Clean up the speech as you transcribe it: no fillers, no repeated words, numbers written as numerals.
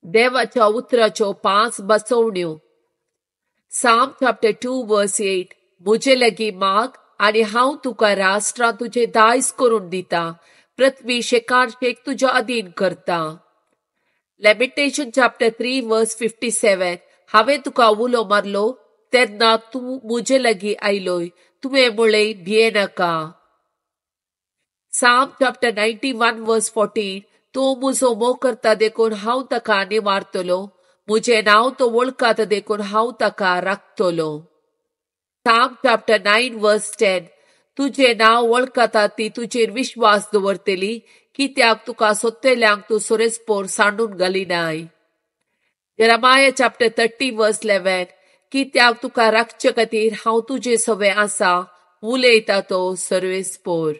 देवाच्या उतराच्यो 5 बसवण्यो. Psalm chapter 2 verse 8. म्हजे लागीं माग आनी हांव तुका राष्ट्रां तुजें दायज करून दिता, पृथ्वी शेकान शेक तुज्या अधीन करता. Lamentation chapter 3 verse 57. हांवें तुका उलो मारलो तेन्ना तूं म्हजे लागीं आयलोय, तुवें म्हळें भियेनाका. Psalm chapter 91 verse 14. तो म्हजो मोग करता देखून हांव ताका निवारतलो, म्हजें नांव तो वळखता देखून हांव ताका राखतलो. Psalm chapter 9 verse 10. तुजें नांव वळखता ती तुजेर विश्वास दवरतली, कित्याक तुका सोदतल्यांक तूं सोरेस्पोर सांडून घालिनाय. Jeremiah chapter 30 verse 11. कित्याक तुका राखचे खातीर हांव तुजे सवे आसा, उलयता तो सर्वेस्पोर.